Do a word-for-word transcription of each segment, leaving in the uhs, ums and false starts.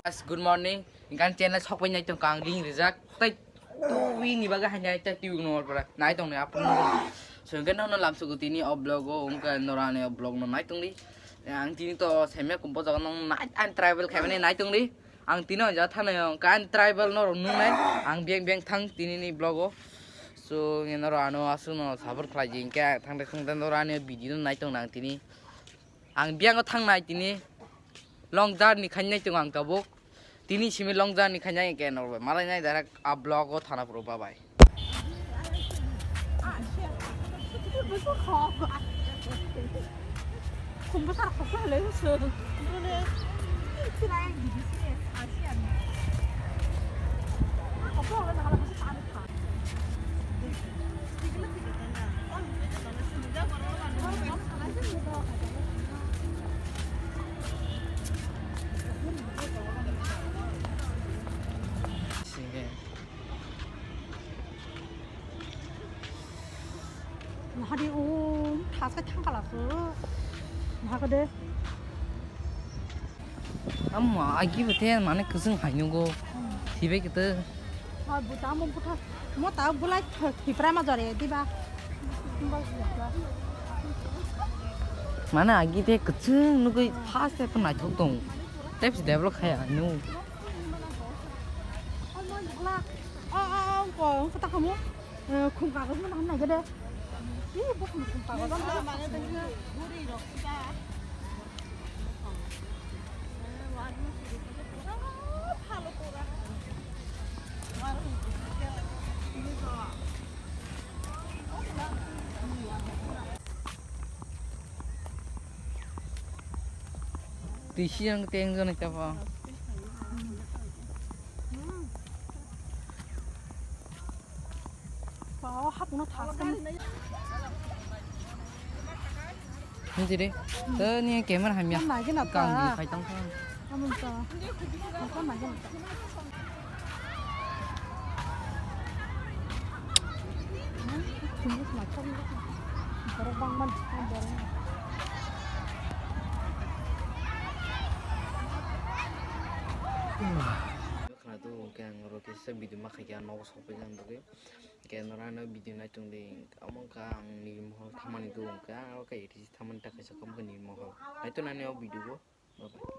Guys, good morning. Ingkan channel sok pai nai tong kang ring rijak. Tai twi ni baga hanya ta twi no pora. Nai tong ne apun. So ingkan no lam sugu tini o vlog o ingkan norani o vlog no nai tong di. Ang tini to semya kumpo jaga nong nai an travel khaimani nai tong di. Ang tini o jaga thana ang kan travel no rong nung nai. Ang biang biang thang tini ni vlog o. So nge noro ano asu no sabur khlai jing kya thang de thang de noro ani video nai tong nang tini. Ang biango thangnai tini long journey khainai tongo ang tabuk. Tini simi long journey khainai ke norbai malai nai direct a vlog o thana phuru bye bye. Nahadi o thasai thangkala so. Nahakade. Amma agi bete mane kusung hainungo. Sibe kete. Ha buta mo buta. Mo ta bulai thipra ma jore diba. Mane agi te kusung nugui fast te naithok tong. Tep si develop khaya nu. O o o ko ko ta kamo. Khum kagoj mo nang nai de. Ih, bo khum khum kagoj. Twi siyang teng jani tabo. Ba, o hapungno thas kani. Hinjiri, to ni camera hamya. Nai gina ta. Kang di khai tang kha. Amun ta. Nai gina ta. Borok bangmani borok. Khna tu hwnkhe ang oro kisa video ma khaikha nogo sokphaikha ang bagwi. Hwnkhe norano video naitung di, omo wngkha ang Nirmahal thamani tu hwnkha, aro khe A T C thamani ta kaisa khe omo khe Nirmahal. Naitung nani o video bo. Bye bye.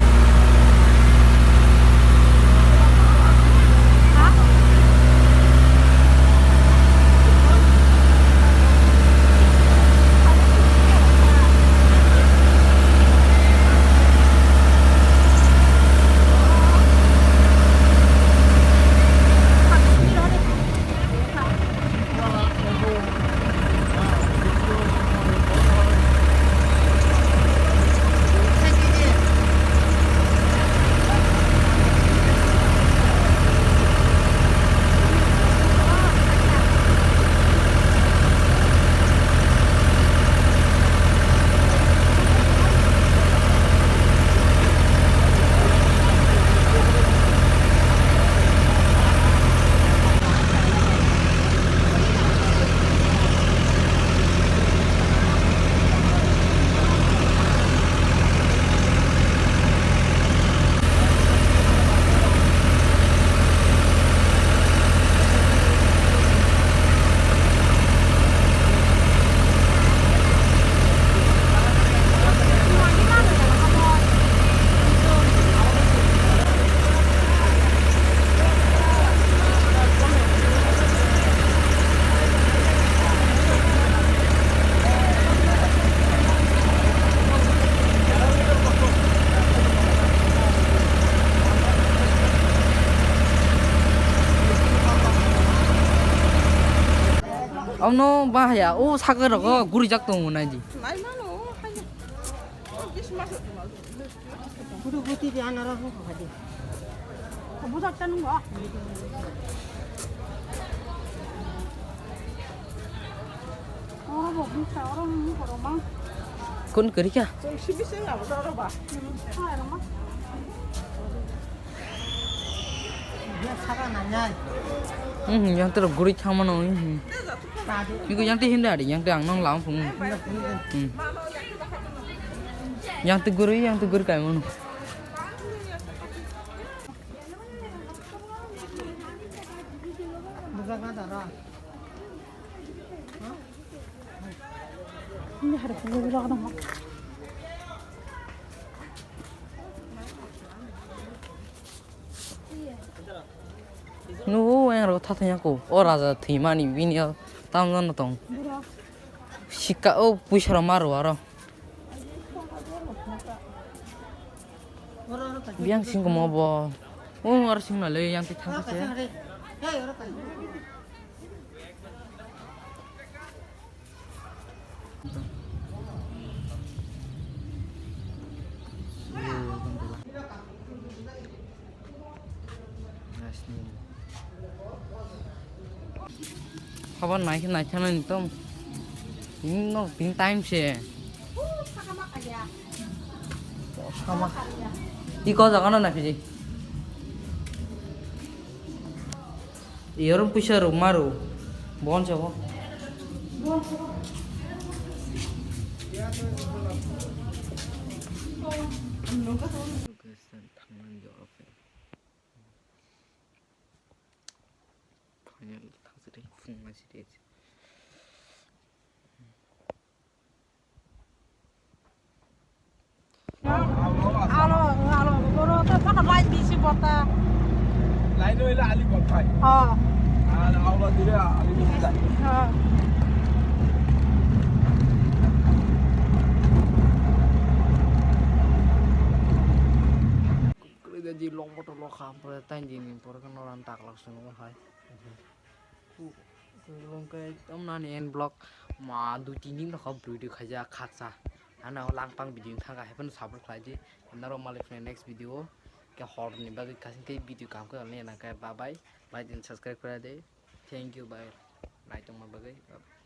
Omno bahaya, o sakha rogo gurijak tongo naidi. Nai mano, o hai. O Christmas. Gudu guti di anara ho hadi. Budak tanung ba. Oro bo bisa, oro nung koroma. Kun kiri kya? Song sibising abo oro ba. Hmm, yang terus gurih sama no. Ini yang teh hindari, yang teh ang nong lawan pung. Hmm. Yang teh gurih, yang teh gurih kayak mana? Nugo yang rok thathai yako. O raja thwimani bini o tamjano tong. Sika o puisa rok ma rw aro. Biyang singkomo bo. O aro singna le yang te thang se. Haba naikhe naikhe nani tong. Tini no tini time se. Sama. Iko jaga no naikhe. Iyorum puisa rw maru. Bon sabo. Final thang sidi phung ma sidi. Alo, alo, boro to photo line bisi borta. Line oila ali bol phai. Ha. Alo, alo dire ali bol phai. Ha. Kore de ji long motor lo kham pore tain din pore kan noran tak lak suno hai. Longke ekdom nani end block ma dui tin din thok video khaijak khaksa. Ano langpang video thangka hai phano support khlai di. Naro malai phone next video ke hor ni bagwi kasing ke video kam ke ne nang kai bye bye. Like and subscribe khlai di. Thank you bye. Nai tongma bagwi. Bye bye.